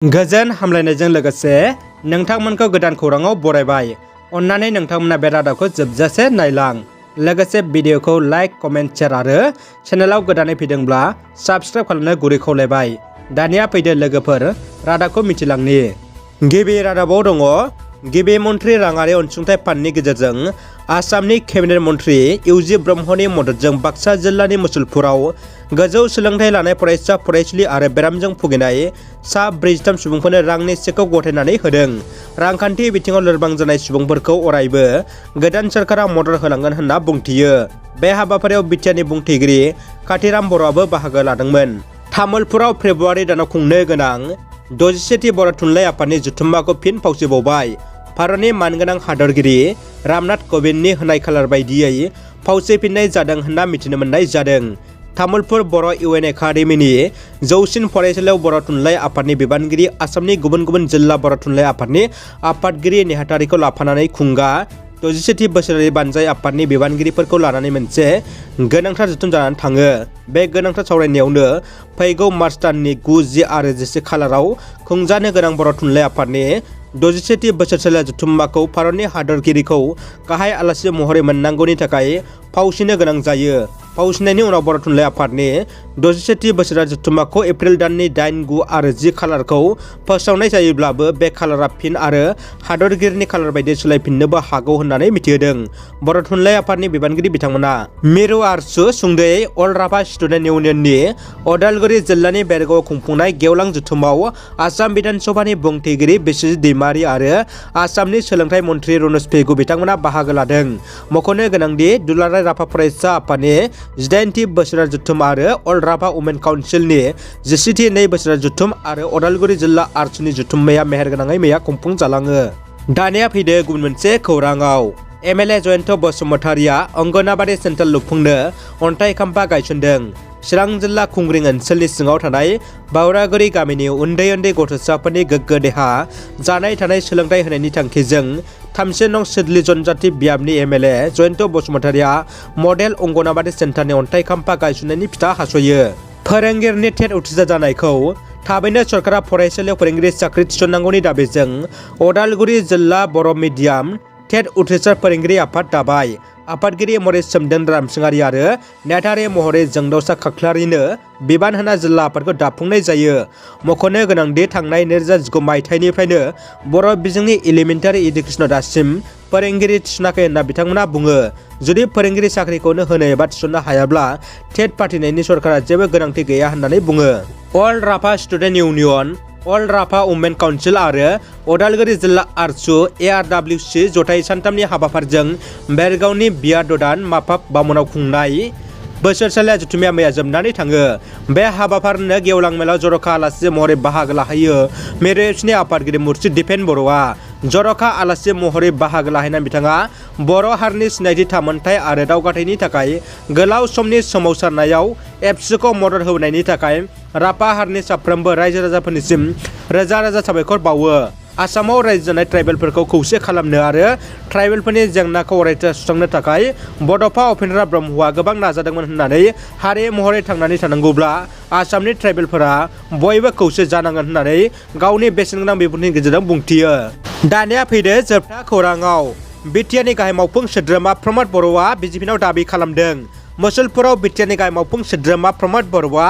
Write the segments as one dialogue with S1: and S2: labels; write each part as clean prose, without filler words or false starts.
S1: गोजोन हामलायनायजों लोगोसे नोंथांमोनखौ गोदान खौराङाव बरायबाय। अन्नानै नोंथांमोना बे रादाबखौ जोबजासे नायलां। लोगोसे भिडिअखौ लाइक, कमेन्ट, शेयार आरो चेनेलाव गोदानै फैदोंब्ला साबस्क्राइब खालामनो गुरै खावलायबाय। दानिया फैदो लोगोफोर रादाबखौ मिथिलांनि। गिबि रादाबाव दङ गिबि मन्थ्रि राङारि अनसुंथाइ फान्डनि गेजेरजों आसामनि केबिनेट मन्थ्रि इउजि ब्रह्मनि मददजों बाक्सा जिल्लानि मुसलपुराव गोजौ सोलोंथाइ लानाय फरायसा फरायसुलि आरो बेरामजों भुगिनाय सा 43 सुबुंफोरनो रांनि चेकखौ गथायनानै होदों। रांखान्थि बिथिङाव लोरबां जानाय सुबुंफोरखौ अरायबो गोदान सोरखारा मदद होलांगोन होनना बुंथियो। बे हाबाफारियाव बिटिआरनि बुंथिगिरि काथिराम बर'आबो बाहागो लादोंमोन। तामुलपुराव फेब्रुवारि दानाव खुंनो गोनां 61थि बर' थुनलाइ आफादनि जथुम्माखौ फिन फावसिबावबाय। भारतनि मानगोनां हादरगिरि रामनाथ क'विन्दनि होनाय खालार बायदियै फावसिफिननाय जादों होनना मिथिनो मोननाय जादों। तामुलपुर बर' इउएन एकाडेमिनि जौसिन फरायसालियाव बर' थुनलाइ आफादनि बिबानगिरि, आसामनि गुबुन गुबुन जिल्ला बर' थुनलाइ आफादनि आफादगिरि नेहाथारिखौ लाफानानै खुंगा 61थि बोसोरारि बानजाय आफादनि बिबानगिरिफोरखौ लानानै मोनसे गोनांथार जथुम जानानै थाङो। बे गोनांथार सावरायनायावनो फैगौ मार्च दाननि 9, 10 आरो 11 खालाराव खुंजानो गोनां बर' थुनलाइ आफादनि 61थि बोसोरसालिया जथुम्माखौ भारतनि हादरगिरिखौ गाहाय आलासि महरै मोननांगौनि थाखाय फावसिनो गोनां जायो। फावसिनायनि उनाव बर' थुनलाइ आफादनि 61थि बोसोरारि जथुम्माखौ एप्रिल दाननि 8, 9 आरो 10 खालारखौ फोसावनाय जायोब्लाबो बे खालारा फिन आरो हादरगिरिनि खालार बायदि सोलायफिननोबो हागौ होननानै मिथिहोदों बर' थुनलाइ आफादनि बिबानगिरि बिथांमोना। मिरु आरसु सुंद'यै अल राभा स्टुडेन्ट इउनियननि अदालगुरि जिल्लानि बेरगावआव खुंफुंनाय गेवलां जथुमाव आसाम बिधान सभानि बुंथिगिरि बिस्वजित दैमारी आरो आसामनि सोलोंथाइ मन्थ्रि रनज पेगु बिथांमोना बाहागो लादों। मख'नो गोनांदि दुलाराय राभा फरायसा आफादनि 18थि बोसोरारि जथुम आरो अल राभा वुमेन काउन्सिलनि 10थि 2 बोसोरारि जथुम आरो अदालगुरि जिल्ला आरसुनि जथुम्माया मेहेरगोनाङै मैया खुंफुं जालाङो। दानिया फैदो गुबुन मोनसे खौराङाव। एमएलए जयन्त बसुमतारिया अंगनाबादि सेन्टार लुफुंनो अन्थाइ खाम्फा गायसनदों। चिरां जिल्ला खुंग्रिं ओनसोलनि सिङाव थानाय बावरागुरि गामिनि उन्दै उन्दै गथ'साफोरनि गोग्गो देहा, जानाय थानाय सोलोंथाइ होनायनि थांखिजों 3 नं सिडली जनजाति बियाबनि एमएलए जयन्त बसुमतारिया मडेल अंगनाबादि सेन्टारनि अन्थाइ खाम्फा गायसननायनि फिथा हास'यो। फोरोंगिरिनि टेट उथ्रिसार जानायखौ थाबैनो सरकारा फरायसालियाव फोरोंगिरि साख्रि थिसननांगौनि दाबिजों अदालगुरि जिल्ला बर' मिडियाम टेट उथ्रिसार फोरोंगिरि आफाद दाबाय। आफादगिरि महरै सोमदोन रामसिंहारि आरो नेहाथारि महरै जोंदावसा खाख्लारिनो बिबान होना जिल्ला आफादखौ दाफुंनाय जायो। मख'नो गोनांदि थांनाय 2019 मायथाइनिफ्रायनो बर' बिजोंनि एलिमेन्टारि इडुकेसनाव दासिम फोरोंगिरि थिसनाखै होनना बिथांमोना बुङो। जुदि फोरोंगिरि साख्रिखौनो होनो एबा थिसननो हायाब्ला टेट फाथिनायनि सरकारा जेबो गोनांथि गैया होननानै बुङो। अल राभा स्टुडेन्ट इउनियन, अल राभा वुमेन काउन्सिल आरो अदालगुरि जिल्ला आरसु एआरडब्लिउसि जथाय सानथामनि हाबाफारिजों बेरगावनि बिया ददान माफाब बामनाव खुंनाय बोसोरसालिया जथुम्माया मैया जोबनानै थाङो। बे हाबाफारिनो गेवलां मेलाव जर'खा आलासि महरै बाहागो लाहैयो मिरु एफसिनि आफादगिरि मुर्शिद दिपेन बर'आ। जर'खा आलासि महरै बाहागो लाहैनाय बिथाङा बर' हारिनि सिनायथि, थामोनथाइ आरो दावगाथायनि थाखाय गोलाव समनि सोमावसारनायाव एफसिखौ मदद होनायनि थाखाय राभा हारिनि साफ्रोमबो रायजो राजाफोरनिसिम रोजा रोजा साबायखर बावो। आसामाव रायजो जानाय ट्राइबेलफोरखौ खौसे खालामनो आरो ट्राइबेलफोरनि जेंनाखौ अरायथा सुस्रांनो थाखाय बड'फा उपेन्द्र ब्रह्मआ गोबां नाजादोंमोन होननानै हारि महरै थांनानै थानांगौब्ला आसामनि ट्राइबेलफोरा बयबो खौसे जानांगोन होननानै गावनि बेसेनगोनां बिबुंथिनि गेजेरजों बुंथियो। दानिया फैदो जोबथा खौराङाव। बिटिआरनि गाहाय मावफुं सोद्रोमा प्रमद बर'आ बिजेपिनाव दाबि खालामदों। मुसलपुराव बिटिआरनि गाहाय मावफुं सोद्रोमा प्रमद बर'आ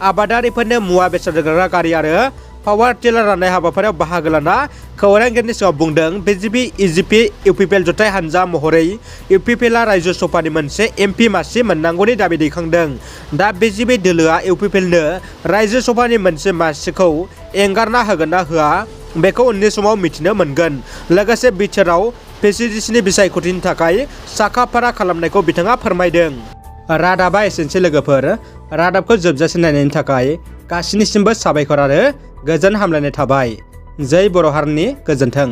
S1: आबादारिफोरनो मुवा बेसाद रोगाग्रा गारि आरो पावार टिलार राननाय हाबाफारियाव बाहागो लाना खौरांगिरिनि सिगाङाव बुंदों। बिजेपि इउपिपिएल जथाय हानजा महरै इउपिपिएलआ रायजो सभानि मोनसे एमपि मासि मोननांगौनि दाबि दैखांदों। दा बिजेपि दोलोआ इउपिपिएलनो रायजो सभानि मोनसे मासिखौ एंगारना होगोन ना होआ बेखौ उननि समाव मिथिनो मोनगोन। लोगोसे बिटिआरआव पिसिडिसिनि बिसायख'थिनि थाखाय साखा-फारा खालामनायखौ बिथाङा फोरमायदों। रादाबा एसेनोसै लोगोफोर। रादाबखौ जोबजासे नायनायनि थाखाय गासिनिसिमबो साबायखर आरो गोजोन हामलायनाय थाबाय। जै बर' हारिनि गोजोन्थों।